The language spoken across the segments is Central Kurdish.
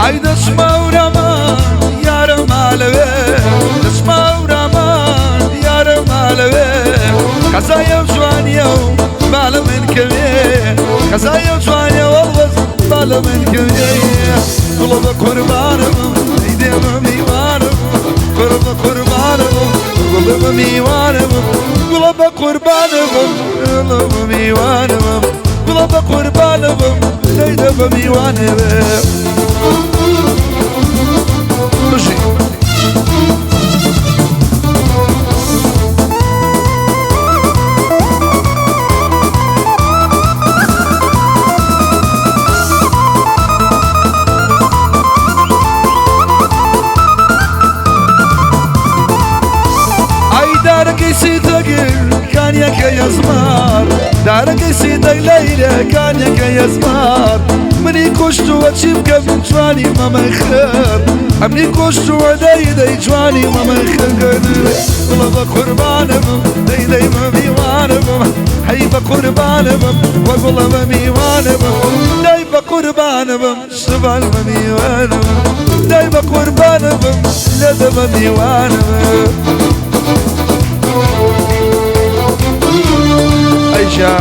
ئەی دەچمە ئەورامان یارم مالەوێ، دەچمە ئەورامان یارم مالەوێ، قەزای ئەو جوانیە و با لە من کەوێ، قەزای ئەو جوانیە وەڵوەز با لە من کەوێ. گوڵە بە قوربانم ئەی دێمە میوانم، گوڵە بە قوربانم، گوڵە بە میوانم، گوڵە بە قوربانم، گوڵە بە میوانم، گوڵە بە قوربانم، دەیدە بە میوانێ. بژی. ئەی دارەکەی سیتەگر کانیەکە یەزمار، دارەکەی سیتەک لەیلە کانیەکە یەزمار، منی کوشتووە چی بکەم جوانی مەمەی خر، ئەمنی کوشتووە دەی دەی جوانی مەمەی خر. گوڵە بە قوربانم دەی دەی بە میوانم، هەی بە قوربانم وە گوڵە بە میوانم، دەی بە قوربانم شبان بە میوانم، دەی بە قوربانم لێدە بە میوانم. ئەیشا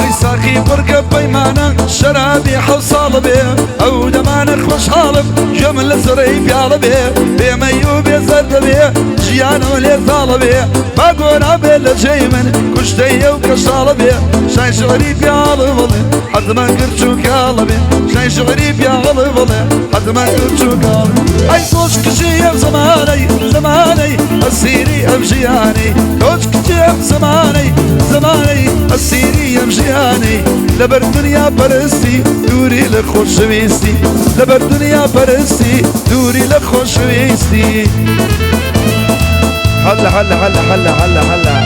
ئەی ساقی بڕکە پەیمانە شەرابی حەو ساڵە بێ، ئەو دەمانە خۆشحاڵم گوێم لە زڕەی پیاڵە بێ، بێمەی و بێزەردە بێ، ژیانەوە لێ زاڵە بێ، با گۆرا بێ لە جێی من کوشتەی ئەو کەشاڵە بێ، شای شعری پیاڵە بڵێ حەتمەن گرچ و کاڵە بێ، شای شعری پیاڵە بڵێ حەتمەن گرچ و کاڵ. ئەی تۆش کچی ئەم زەمانەی، زەمانەی ئەسیری ئەم ژیانەی، تۆش کچی ئەم زەمانەی، زەمانەی ئەسیری ئەم ژیانەی، لەبەر دنیا پەرستی دووری لە خۆشەویستی، لەبەر دنیا پەرستی دووری لە خۆشەویستی. هەلا هەلا هەلا هەلا هەلا هەلا.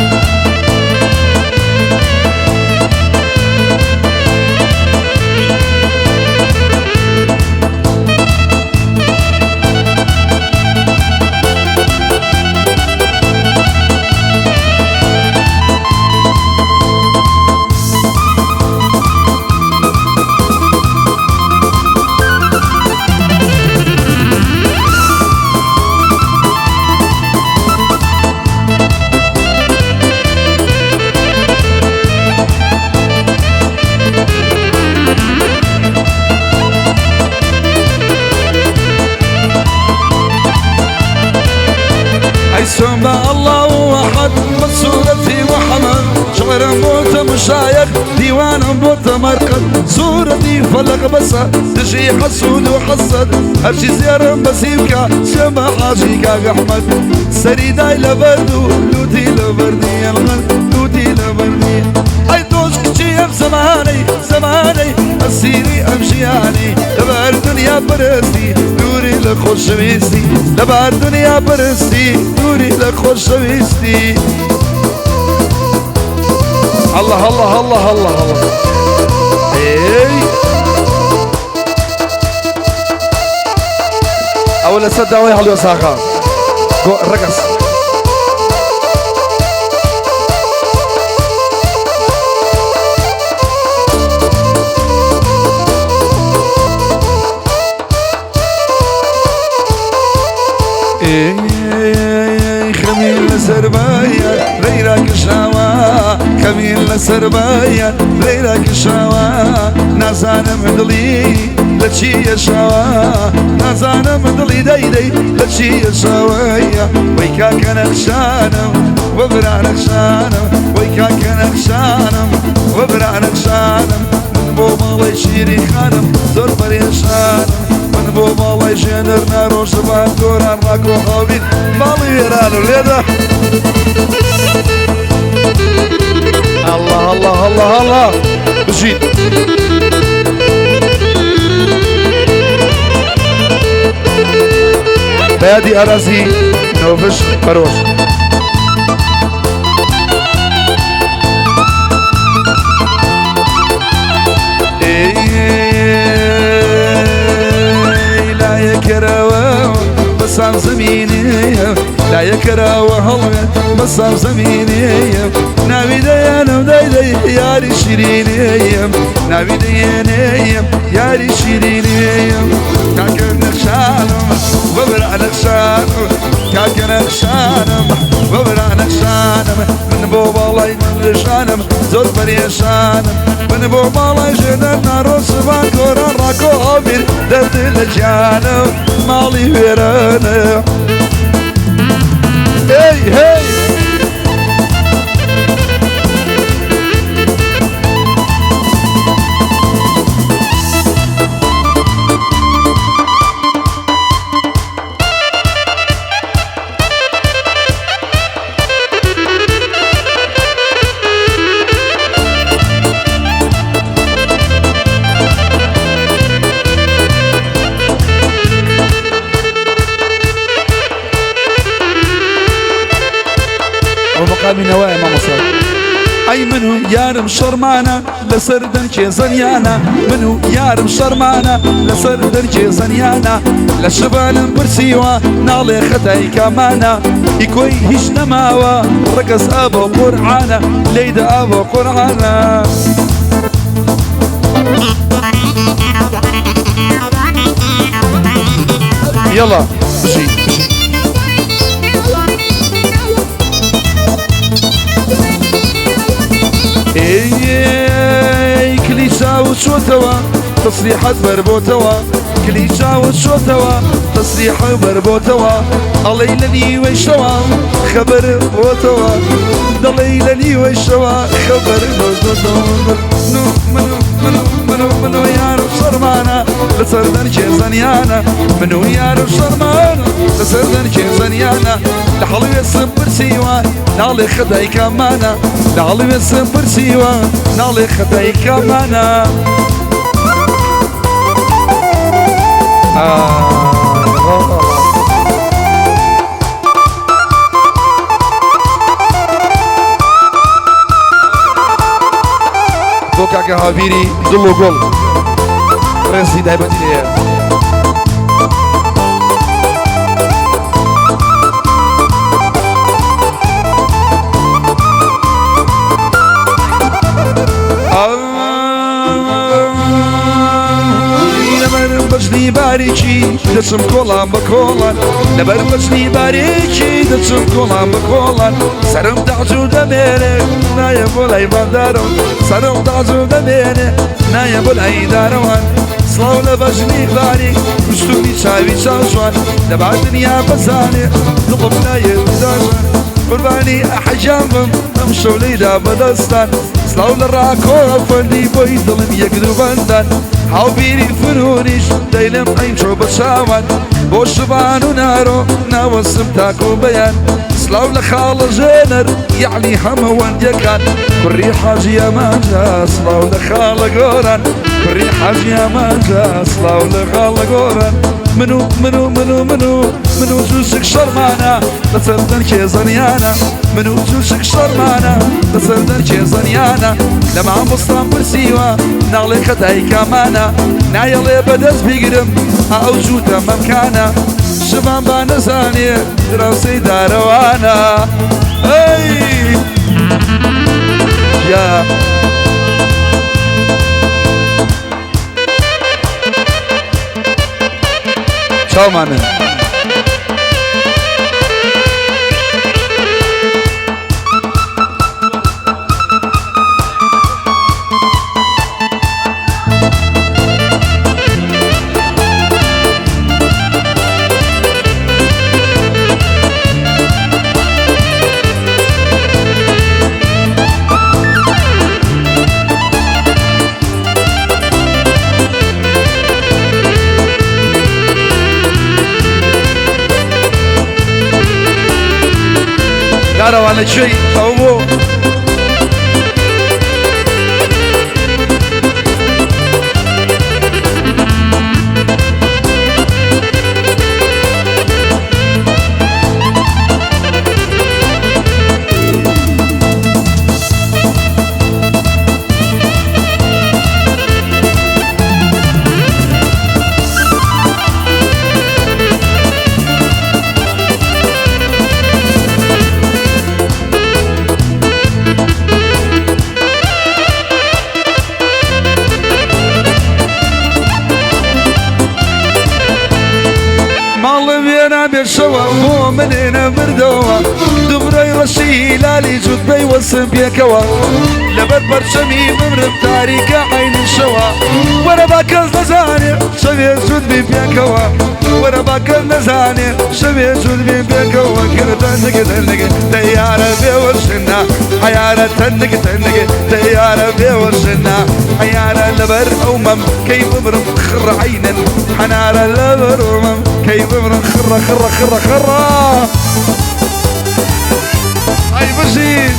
ئەی سۆم بە ئەڵڵا و ئەحەد بە سوورەتی محەممەد، شعرم بۆتە مشایەخ دیوانم بۆتە مەرقەد، سوورەتی فەلەق بەسە دژی حەسوود و حەسەد، هەرچی زێڕم بەسی بکە سوێن بە حاجی کاک ئەحمەد، سەری دای لە بەرد و لووتی لە بەردی ئەڵغەن، لووتی لە بەردی. ئەی تۆش کچی ئەم زەمانەی، زەمانەی ئەسیری ئەم ژیانەی، لەبەر دنیا پەرستی دووری لە خۆشەویستی، لەبەر دنیا پەرستی دووری لە خۆشەویستی. الله الله الله الله الله. ئێی ئەوە لەسەر داوای هەڵیۆساخە ڕەگەز. خەمین لەسەر بایان لەیرا کشاوە، خەمین لەسەر بایان لەیرا کشاوە، نازانم دڵی لە چی یەشاوە، نازانم دڵی دەی دەی لە چی یەشاوەیە. وەی کاکە نەخشانم وە برا نەخشانم، وەی کاکە نەخشانم وە برا نەخشانم، من بۆ ماڵی شیری خانم زۆر پەرێشانم، من بۆ ماڵی ژێنەر نارۆژبان گۆران ڕاکۆ هاوین ماڵی وێرانم لێدا. هەڵا هەڵا بژیت. بەیادی ئارازی نۆڤش پەرۆش. لایەکەرەوە بەسام زمینەیە لایەکەرەوە هەڵوێ بەسام زمینەیە ناوی دەیانم دای دەی یاری شیرینەیەم ناوی دەیانەیەم یاری شیرینەیەم کاکە نەخشانم ببرا نەخشانم کاکە نەخشانم ببرا نەخشانم من بۆ باڵای نشانم زۆر پەرێشانم من بۆ باڵای ژێدەر ناڕۆسمان گۆران ڕاکۆ هاوبیر دەرد لە گیانم ماڵی وێرانە هەی هەی ئەو مەقامی نەوایە مامۆستا. ئەی من و یارم شەرمانە لەسەر دەنکێ زەنیانە من و یارم شەرمانە لەسەر دەنکێ زەنیانە لە شبانم پرسیوە ناڵێ خەتای کامانە ئیکۆی هیچ نەماوە ڕەگەز ئابۆ قورعانە لێیدا ئابۆ قورعانە. یەڵا بژی بژی. ئەی کلی چاوت چۆتەوە تەسریحەت بەربۆتەوە کلی چاوت چۆتەوە تەسریحە بەربۆتەوە ئەڵێی لە نیوەی شەوە خەبەر بۆتەوە دەڵێی لە نیوەی شەوە خەبەر بۆتەوە من و من و من و من و یارم شەرمانە لەسەر دەرکێ زەنیانە من و یارم شەرمانە لەسەر دەرکێ زەنیانە لە هەڵوێستم پرسیوە ناڵێ خەتای کامانە لە هەڵوێستم پرسیوە ناڵێ خەتای کامانە. بۆ کاکە هاویری دڵ و گوڵ ڕێزی دایبەتی لێیە. لەبەر بەژنی باریکی دەچم کۆڵان بە کۆڵان لەبەر بەژنی باریکی دەچم کۆڵان بە کۆڵان سەرم داجوو دەمێنێ نایە بۆ لای باندارم سەرم داجوو دەمێنێ نایە بۆ لای دارەوان سڵاو لە بەژنی باریک کوشتونی چاوی چاوجوان لەبا دنیا بزانێ دڵم نایە داژان قوربانی ئەحەجام بم ئەم شەو لەیلا بەدەستان سڵاو لە ڕاکۆ ئەفەندی بۆی دڵم یەک دووبەندان هاوبیری فرونیش دەیلم ئەیچۆ بە چاوان بۆ شبان و نارۆ ناوەسم تاکۆ بەیان سڵاو لە خاڵە ژێنەر یەعنی هەمەوەندیەکان کوڕی حاجی ئەمانجا سڵاو لە خاڵە گۆران کوڕی حاجی ئەمانجا سڵاو لە خاڵە گۆران من و من و من و من و من و جوشک شەرمانە لەسەر دەرکێ زەنیانە من و جوشک شەرمانە لەسەر دەرکێ زەنیانە لە مامۆستان پرسیوە ناڵێ خەتای کامانە نایەڵێ بەدەست بیگرم ئەو جووتە مەمکانە شمان با نەزانێ دراوسێی دارەوانە ئەی یا چاومانن. دارەوانە کوێی ئەو بۆ. عەینە شەوە بۆ منێ نەبردەوە دوبرەی ڕەشی لالی جووت پەیوەستم پێکەوە لەبەر پەرچەمی بمرم تاریکە عەینە شەوە وەرە با کەس نەزانێ شەوێ جووت بین پێکەوە وەرە با کەس نەزانێ شەوێ جووت بین پێکەوە کردە تەنک تەنک تەیارە بێوەشنا حەیارە تەنک تەنک تەیارە بێوەشنا حەیارە لەبەر ئەو مەم کەی بمرم خڕ عەینن حەنارە لەبەر ئەو مەم کەی بمرم خڕە خڕە خڕە خڕە ئەی بژین.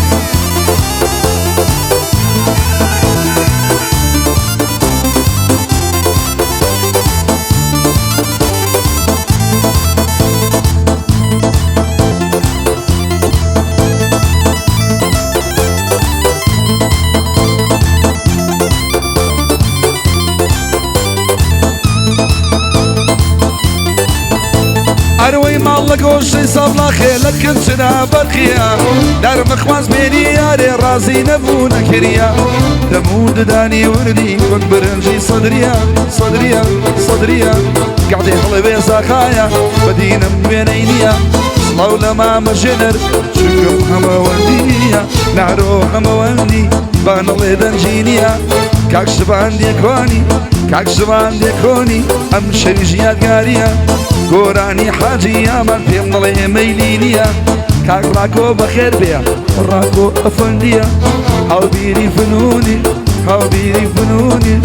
ئەروەی ماڵ لە گۆشەی سابڵاخێ لە کنچنا بەرقیە دارمەخواز بێنی یارێ ڕازی نەبوو نەکریا دەموو ددانی وردی وەک برنجی سەدریە سەدریە سەدریە گەعدەی هەڵەوێ زاخایە بەدینم وێنەی نییە سڵاو لە مامە ژێنەر چونکم هەمەوەندیە نارۆ هەمەوەندی بانەڵێ دەنگی نییە کاک شبان دێکۆنی کاک شبان دێکۆنی ئەم شەویش یادگاریە گۆرانی حاجی یامان پێم دەڵێ مەیلی نییە کاک ڕاکۆ بەخێر بێ ڕاکۆ ئەفەندیە هاوبیری فنونی هاوبیری فنونی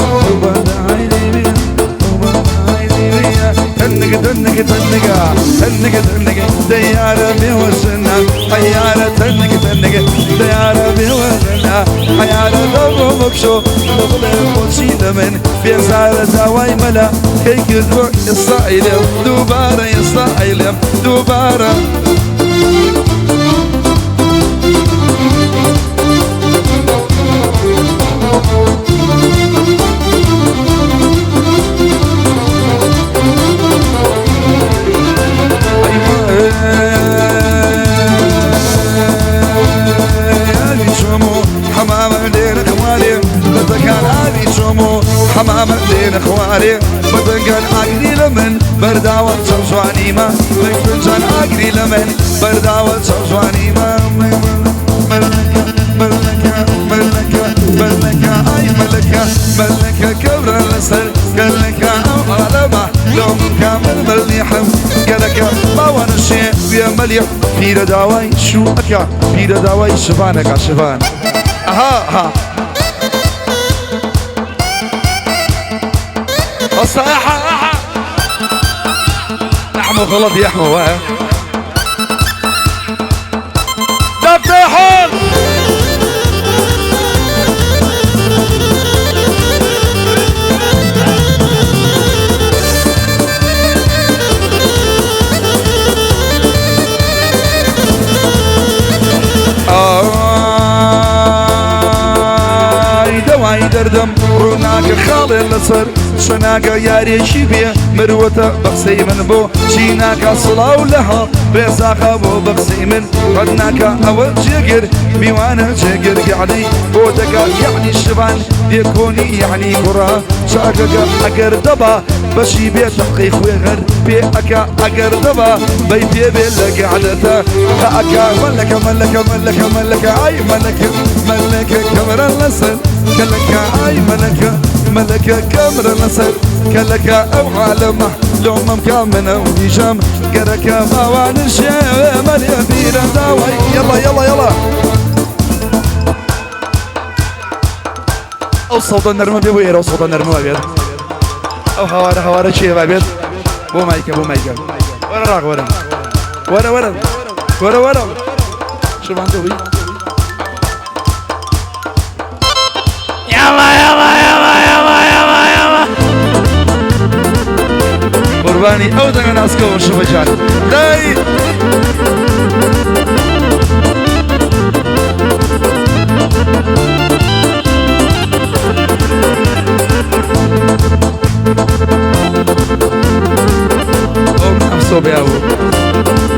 تەنک تەنک تەنکە تەنک تەنک دەیارە بێوەشنا حەیارە تەنک تەنک دەیارە بێوەشنا حەیارە دەڕۆ بکشۆ بڵێ بۆچی لە من بێزارە داوای مەلا کەی کردووە ئێستا ئەیلێم دووبارە ئێستا ئەیلێم دووبارە. حەمامە دێنە خوارێ بەدەنگان ئاگری لە من بەرداوە چەوجوانیمە فنجان ئاگری لە من بەرداوە چەوجوانیمە مەلەکە مەلەکە مەلەکە مەلەکە ئای مەلەکە مەلەکە کەورە لەسەر گەلەکە ئەو عالەمە لەو کامل مەلیحم گەلەکە باوانشێ وێ مەلیح پیرە داوای شوو ئەکا پیرە داوای شڤانەکە شڤان ئەها ها الصراحة أحمو غلط يا أحمو دبتحون ئای دەوای دەردم ڕووناکە خاڵێ لەسەر شەناکە یارێکی بێ مروەتە بە قسەی من بۆ چی ناکا سڵاو لە هەڵ ڕێزاخە بۆ بە قسەی من ڕەت ناکا ئەوە جێگر میوانە جێگر گەعدەی بۆ دەکا یەعنی شبان دێکۆنی یەعنی کوڕە چاکەکە ئەگەر دەبا بەشی بێ تەقەی خوێ غەر پێ ئەکا ئەگەر دەبا بەی پێ بێ لە گەعدەتە ئەکا مەلەکە مەلەکە مەلەکە مەلەکە ئای مەلەکە مەلەکە کەمەرە لەسەر کەلەکە ئای مەلەکە مەلەکە کەمرە لەسەر کەلەکە ئەو عالەمە لۆمەم کا منە و هیشام گەرەکە باوانشێ مەلێ بیرە داوای یەڵا یەڵا یەڵا ئەو سەوتە نەرمە بێ بۆ ئێرە ئەو سەوتە نەرمە بێت ئەو هاوارە هاوارە چێ با بێت بۆ مایکە بۆ مایکە وەرە ڕاق وەرە وەرە وەرە وەرە وەرە شوان دەوی یاڵا یاڵا یاڵا یاڵا یاڵا یاڵا قوربانی ئەو دەنگە ناسکەوە شوە جان دای ئەم سۆبیا بوو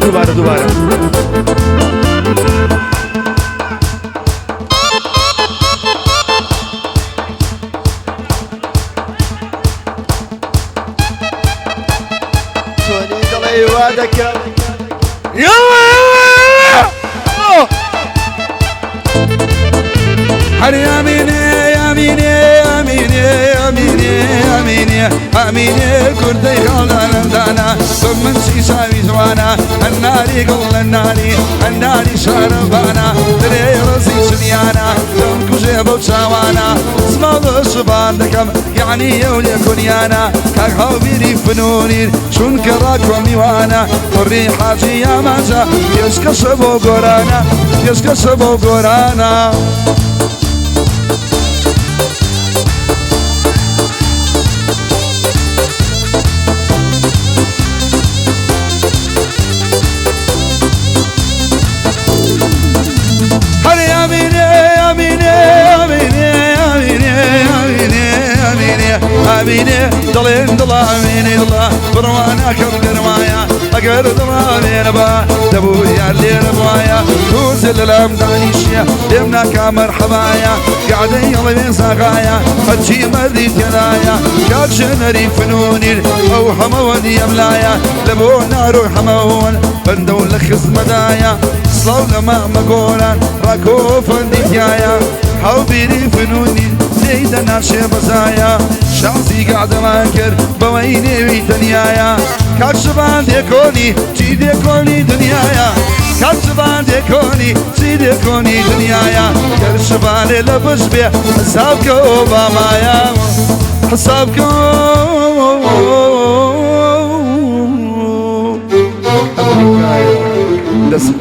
دووبارە دووبارە تۆنی دڵی وا دەکەم. یاڵا یاڵا یاڵا. هەر یامینێ یامینێ یامینێ یامینێ یامینێ ئامینێ کوردەی خاڵدانم دانا بە من چی چاوی جوانە هەناری گوڵ لە ناری هەناری شارەبانە درێ ڕزی چنیانە دەم کوژێ بەو چاوانە سڵاو لە شبان دەکەم یعنی ئەو لێ کونیانە کاک هاوبیری فنونیر چونکە ڕاکۆ میوانە کوڕی حاجی یاماجە پێشکەشە بۆ گۆرانە پێشکەشە بۆ گۆرانە. هەر ئامینێ ئامینێ ئامینێ ئامینێ ئامینێ ئامینێ ئامینێ دڵێن دڵا ئامینێ دڵا بڕوا ناکەم گەرمایە ئەگەر دڵا لێرە با دەبوو یار لێرە بوایە توزێ لەلام دانیشیە لێم ناکا مەرحەبایە گەعدەی هەڵەوێ زاغایە هەرچی مەردی تێدایە کاک ژێنەری فنونیر ئەو هەمەوەندی ئەملایە لە بۆ نارۆ هەمەوەن بەندە و لە خزمەدایە سڵاو لە مامە گۆران ڕاکۆ فەندی تایە هاوبیری فنونی لێی دەناشێ بەزایە شانسی گەعدەمان کرد بەوەی نێوی تەنیایە کاک شبان دێکۆنی چی دێکۆنی دنیایە کاک شبان دێکۆنی چی دێکۆنی دنیایە گەر شبانێ لە بش بێ حساب کە ئۆبامایە حساب کە دەست.